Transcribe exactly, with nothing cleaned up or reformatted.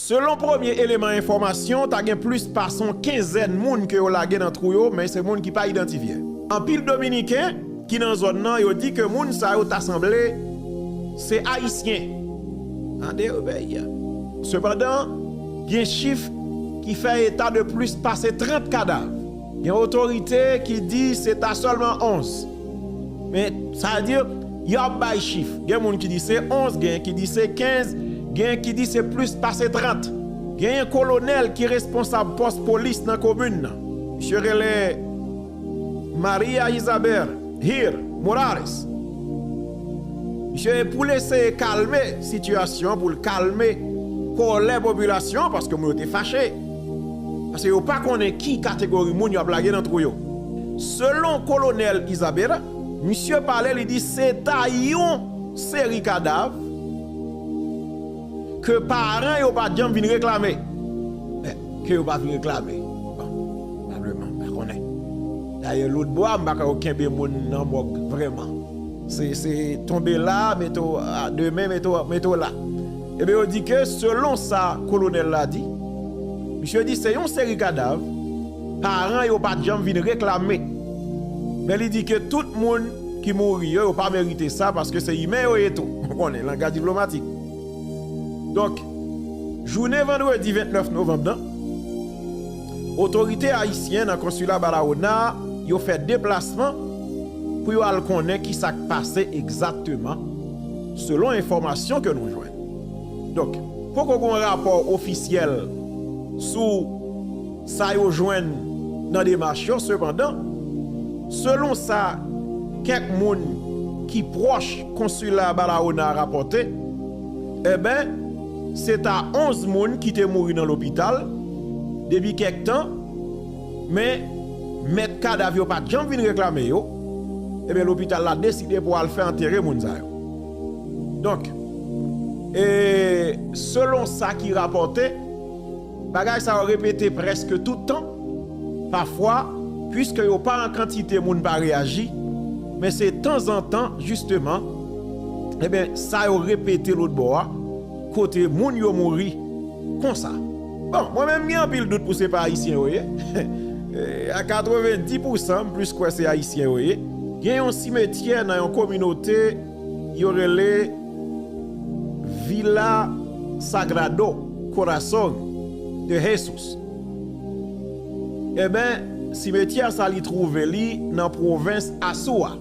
Selon premye eleman enfòmasyon, ta gen plis pase yon kenzèn moun ke yo lage nan twou yo, men se moun ki pa idantifye. Anpil Dominiken ki nan zòn nan, yo di ke moun sa yo ta sanble se Ayisyen. Tande yo peyi a. Sepandan, gen chif ki fè eta de plis pase trant kadav. Gen otorite ki di se ta sèlman onz. Men, sa vle di, y ap bay chif. Gen moun ki di se onz, gen ki di se kenz, gen ki di se plis pase trant. Genyen kolonèl ki responsab pòs polis nan komin nan. Misye rele Maria Isabel Hir Morales. Misye, pou l eseye kalme sitiyasyon, pou l kalme kòlè popilasyon, paske moun yo te fache. Paske yo pa konnen ki kategori moun y ap lage nan twou yo. Selon Kolonèl Isabel, misye pale, li di se ta yon seri kadav ke paran yo pa t janm vin reklame. Men, ke yo pa vin reklame. Bon, probableman, m pa konnen. Dayè, lòt bò a, m pa ka kenbe moun nan mòg vrèman. Se, se tonbe la, mete w, a, demen, mete w, mete w la. Ebyen, yo di ke, selon sa kolonèl la di, misye di se yon seri kadav, paran yo pa t janm vin reklame. Men li di ke tout moun ki mouri yo, yo pa merite sa, paske se imen yo ye tou. Ou konnen, langaj diplomatik. Donk, jounen vandredi vennèf novanm nan, otorite ayisyen nan konsila Barahona, yo fè deplasman pou yo al konnen ki sa k pase egzakteman, selon enfòmasyon ke nou jwenn. Donk, poko gen yon rapò ofisyèl sou sa yo jwenn nan demach yo, sepandan, selon sa kèk moun ki pwòch konsila Barahona rapòte, enben, se ta onz moun ki te mouri nan lopital depi kèk tan, men mèt kadav yo pa t janm vin reklame yo, enben, lopital la deside pou al fè antere moun sa yo. Donk, e, selon sa ki rapòte, bagay sa yo repete prèske tout tan. Pafwa, piske yo pa an kantite, moun pa reyaji, men se tanzantan, jisteman, ebyen, sa yo repete lòt bò a, kote moun yo mouri konsa. Bon, mwen menm, m gen anpil dout pou se pa Ayisyen yo ye. E, a katrevendi pousan, m plis kwè se Ayisyen yo ye. Gen yon simetyè nan yon kominote yo rele Villa Sagrado Corazón de Jesus. Enben, simetyè sa, li twouve li nan pwovens Azua.